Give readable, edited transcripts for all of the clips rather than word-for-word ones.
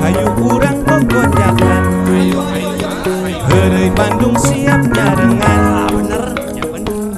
hayu urang gogojakan. Heureuy Bandung siap nyarengan.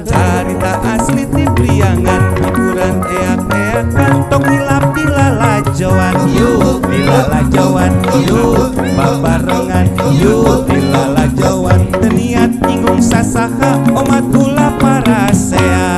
Carita asli ti Priangan, hiburan eak-eakan, tong hilap dilalajoan. Yuk dilalajoan, yuk babarengan, yuk dilalajoan. Teu niat nyinggung sasaha, omat ulah parasea.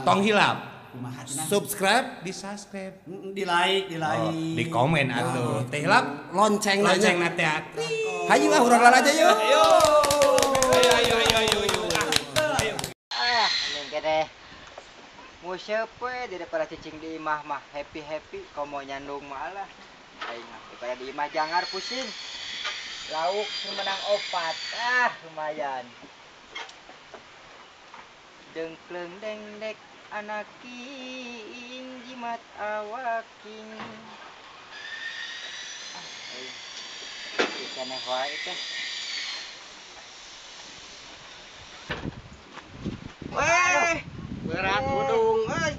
Tong hilap subscribe, di subscribe, di like, di like, oh, di komen atuh. Teh hilap lonceng, lonceng na teh. Hayu ah urang lalajo yuk. Ayo. Ayo ayo ayo ayo. Ah, mending kene. Nguseup we daripada cicing di imah mah happy-happy komo nyandung mah lah. Aing mah daripada di imah jangar pusing. Lauk menang opat. Ah, lumayan. Dengkleng dengdek anak king jimat awaking. Ah, ikan wae teh. Weh, berat hudung euy.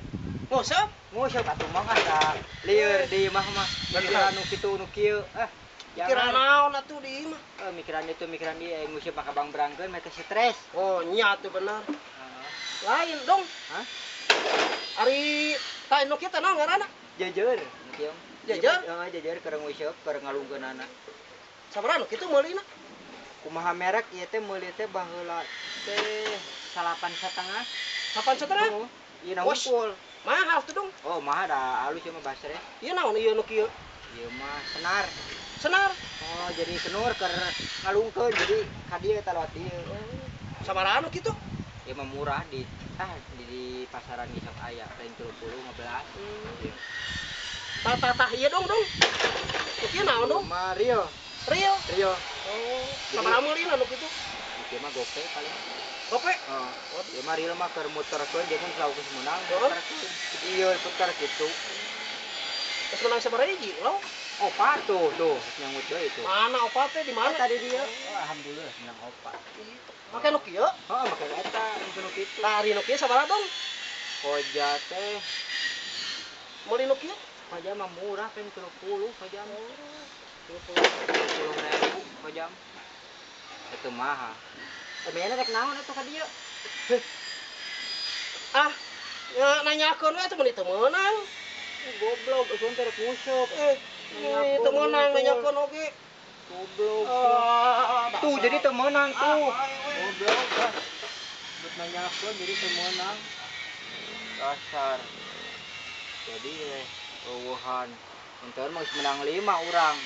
Nguseup? Nguseup atuh mah da lieur di imah mah. Mikiran nu kitu nu kieu. Ah, mikiran naon atuh di imah? Mikiran itu mikiran ieu nguseup mah ka bangbrangkeun meh teh stres. Oh, nya atuh bener. Lain dong. Hah? Ari tah nu kieu teh naon ngaranna? Jejer, kieu. Jejer? Heeh, jejer keur nguseup, keur ngalungkeunana. Sabaraha nu kitu meulina? Kumaha merek ieu teh meuli teh baheula teh 8,5. 8,5? Oh, ieu na hungkul. Mahal tuh dong. Oh, mahal da alus ieu mah basre. Ieu naon ieu nu kieu? Ieu mah senar. Senar? Oh, jadi senur keur ngalungkeun jadi ka dieu eta lewat dieu. Sabaraha nu kitu? Ieu mah murah di di pasaran ge sok aya paling 30 15. Tah ieu dong dong. Nu kieu naon dong? Mah Rio. Rio. Rio. Oh, sabaraha meulina nu kitu? Nu kieu mah gope paling. Gope? Heeh. Ieu mah Rio mah keur muterkeun jeung mun lauk geus meunang muterkeun. Ieu puter kitu. Geus meunang sabaraha hiji lauk? Opat tuh, tuh nyangut deui itu. Mana opat teh di mana? Tadi dia. Oh, alhamdulillah menang opat. Make nu kieu? Heeh, make eta nu kitu. Tah ari nu kieu sabaraha dong? Koja teh meuli nu kieu? Koja mah murah paling 30 koja mah. 30.000 koja. Itu mahal. Emangnya rek naon atuh ka dieu? Ah, ya nanyakeun we atuh meuni teu meunang. Goblok, eueuh teh rek nguseup. Teu meunang nanyakeun oge. Goblok. Tuh jadi teu meunang tuh. Goblok. Buat nanyakeun jadi teu meunang. Dasar. Jadi eueuhan. Entar mah geus menang 5 urang.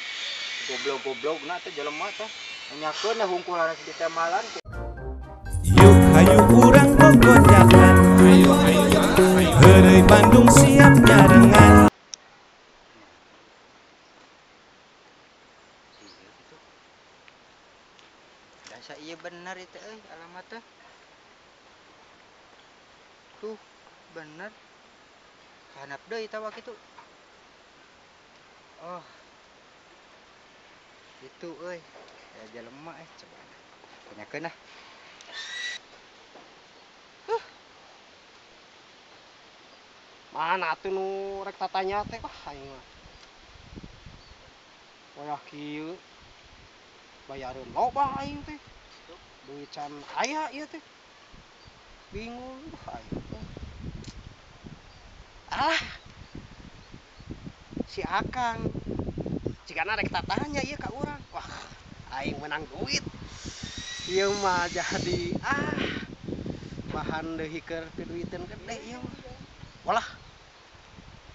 Goblok-goblokna teh jelema teh. Nanyakeun hungkul harus ditemalan. Yuk hayu urang gogojakan. Heureuy Bandung siap nyarengan. Dasa iya bener itu euy alamat teh. Tuh bener. Kahanap deui tawa kitu. Oh. Itu euy. Ya jelema coba. Tanyakeun ah. Mana atuh nu rek tatanya teh wah aing mah. Wayah kieu bayareun loba aing teh. Duit can aya ieu teh. Bingung aing teh. Ah. Si Akang jigana rek tatanya ieu ka urang. Wah, aing menang duit. Ieu mah jadi bahan deui keur piduiteun gede ieu mah. Walah.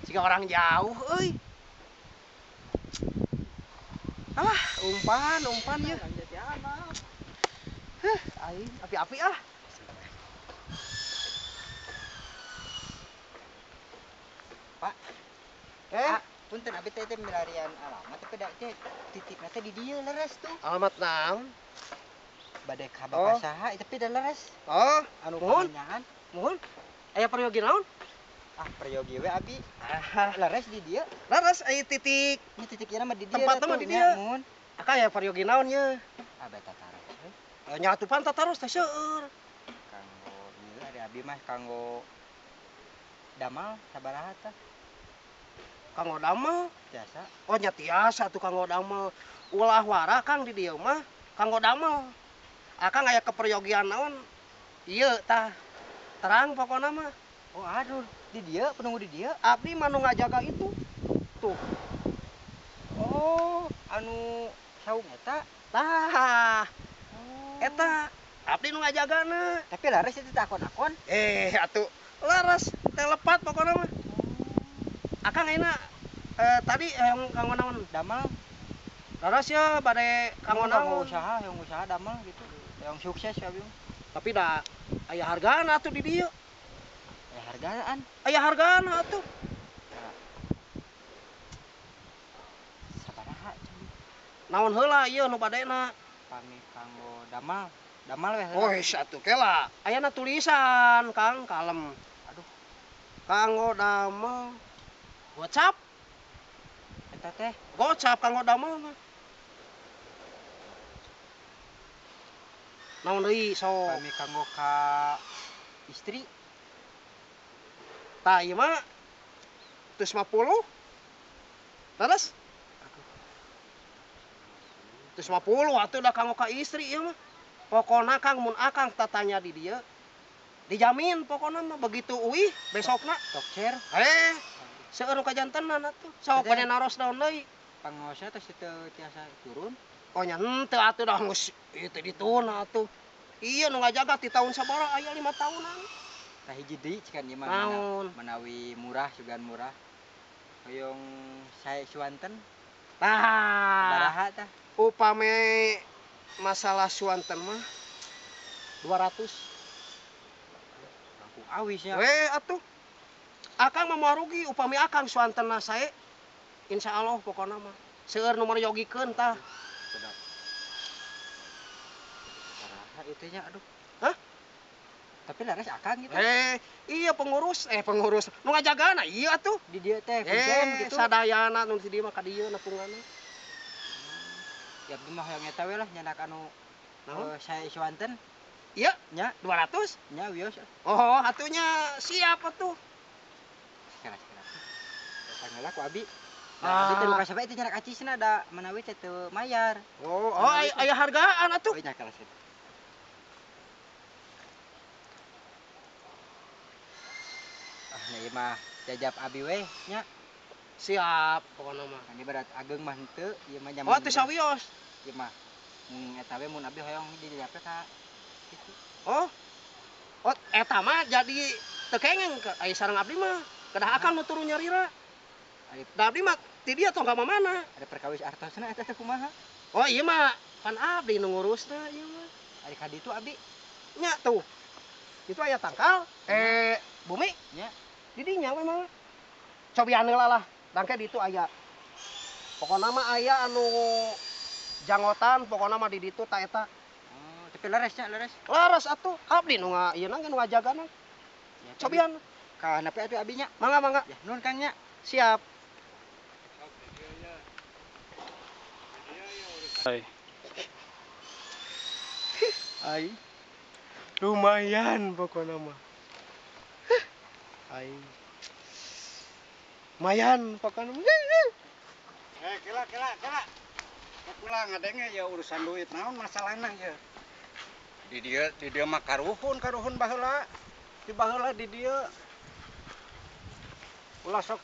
Jika orang jauh euy. Alah, umpan ya. Heh, aing api-api ah. Pak. Punten abi teh milarian alamat tapi da teh titikna teh di dieu leres tuh. Alamat naon? Bade ka bapak saha tapi da leres. Oh, anu muhun. Muhun. Aya peryogi naon? Ah, peryogi we abi. Leres di dieu. Leres aya titik. Nya titik ieu mah di dieu. Tempatna mah di dieu. Muhun. Aka aya peryogi naon ye? Ah, beta taros. Nya atuh pan taros teh seueur. Kanggo ieu ari abi mah kanggo damal sabaraha tah? Kanggo damel. Tiasa. Oh nya tiasa tuh kanggo damel. Ulah wara Kang di dieu mah kanggo damel. Akang aya keperyogian naon? Ieu tah. Terang pokona mah. Oh aduh, di dieu penunggu di dieu. Abdi mah nu ngajaga itu. Tuh. Oh, anu saung eta. Tah. Oh. Eta abdi nu ngajagana. Tapi laras itu teh akon-akon. Atuh laras teh lepat pokona mah. Akang ayeuna tadi yang kanggo naon? Damel. Laras ya bade kanggo Kanggo naon? usaha, yang usaha damel gitu. Yang sukses ya abdi. Tapi da aya hargana atuh di dieu. Ya hargaan. Aya hargana atuh. Sabaraha cenah? Naon heula ieu nu badena? Pami kanggo damel. Damel weh. Oh, atuh kela. Ayana tulisan Kang, kalem. Aduh. Kanggo damel. Gocap, Eta teh gocap kanggo damel mah. Naon deui sok? pami kanggo ka istri. Tah ieu mah 150. Terus? 150 atuh da kanggo ka istri ieu mah. Pokona Kang mun akang tatanya di dieu dijamin pokona mah begitu uih besokna Tokcer. Seueur nu kajantenan atuh. Sok Teh. bade naros daun deui. Pangaosna teh teu tiasa turun. Oh nya henteu atuh dah geus ieu teh dituna atuh. Iya nu ngajaga ti tahun sabaraha aya 5 tahunan. Tah hiji deui cikan ieu mah Naon? manawi murah sugan murah. Hoyong sae suanten Tah, sabaraha tah? upame masalah suanten mah 200. Langkung awis nya. Weh atuh. Akang mah moal rugi upami akang suantenna sae. Insyaallah pokona mah. Seueur nu meryogikeun tah. Sedap. Sabaraha itu nya aduh. Hah? Tapi laras akang gitu. Iya pengurus, pengurus nu ngajagana ieu atuh. Di dieu teh kuncen gitu. Sadayana nu di dieu mah ka dieu nepunganna. Ya abdi mah hoyong eta we lah nyanak anu Naon? sae suanten. Iya, Nya, 200. nya wios. Oh, atunya siap atuh. Sekira sekira. Datang heula ku abi. Nah, abi teh Ah. nu kasaba itu nyanak acisna da manawi teh teu mayar. Oh, oh aya hargaan atuh. Oh nya kelas itu. Ah, nya ieu mah jajab abi we nya. Siap pokona mah. Kan ieu berat ageng mah henteu, ieu mah nyaman. Oh, teu sawios. Ieu mah mun eta we mun abi hoyong dijajabna ka kitu. Oh. Oh, eta mah jadi teu kengeng aya sareng abdi mah. Kedah akang nu turun nyarira. Ari Da abdi mah ti dieu tong ka mana. ada perkawis artosna eta teh kumaha? Oh, ieu mah pan abdi nu ngurusna ieu mah. Ari ka ditu abi Nya tuh. Itu aya tangkal, bumi. Nya. Di dinya we mah. Cobian heula lah. Dangke di ditu aya. Pokona mah aya anu janggotan, pokona mah di ditu ta eta. Oh, tapi leres nya leres. Laras atuh, abdi nu nga ieu nu ngajagana. Ya, Cobian. Ka handap atuh abi nya. Mangga mangga. Ya nuhun Kang nya. Siap. Ai. Lumayan pokona mah. Ai. Lumayan pokona mah. Kela kela kela. Kula ngadenge ya urusan duit naon masalahna ya. Di dieu mah karuhun karuhun baheula. Di baheula di dieu. Ulah sok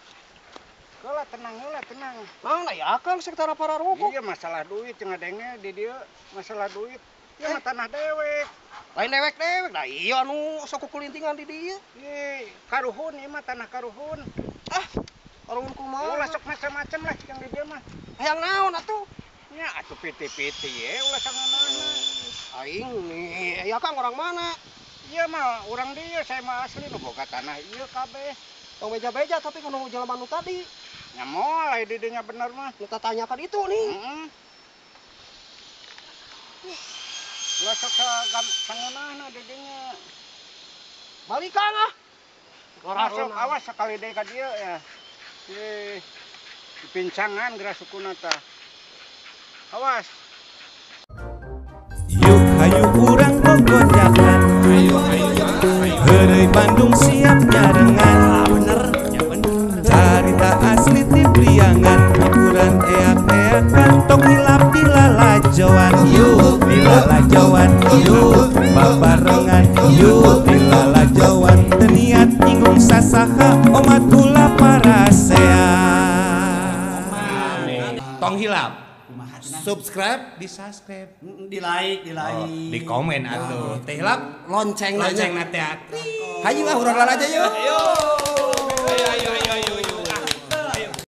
Kela tenang heula tenang. Naon aya akang sok tara pararuguh. Iya masalah duit jeung ngadenge di dieu masalah duit. Ieu mah tanah dewek. Lain dewek-dewek da ieu anu sok kukulintingan di dieu. Ih, karuhun ieu mah tanah karuhun. Ah, karuhun kumaha? Ulah sok macam-macam lah yang di dieu mah. Hayang naon atuh? Nya atuh piti-piti ye ulah sangeunahna. Aing nih, aya akang orang mana? Ieu mah urang dieu saya mah asli nu boga tanah ieu kabeh. Tong beja-beja tapi kanu jelema nu tadi. Nya moal aya di dinya bener mah. Nu tatanyakan itu nih. Heeh. Ulah sok sangeunahna di dinya. Balikan ah. Masuk awas sekali deui ka dieu ya. Ih, dipincangan geura sukuna tah. Awas. Yuk hayu urang gogonjakan. Heureuy Bandung siap nyarengan. Bener, ya bener. Carita asli ti Yuk babarengan yuk dilalajoan teu niat nyinggung sasaha omat ulah parasea. Tong hilap subscribe, di subscribe, di like, di like, di komen atuh. Teh hilap lonceng lonceng na teh. Hayu ah urang lalajo yuk. Ayo.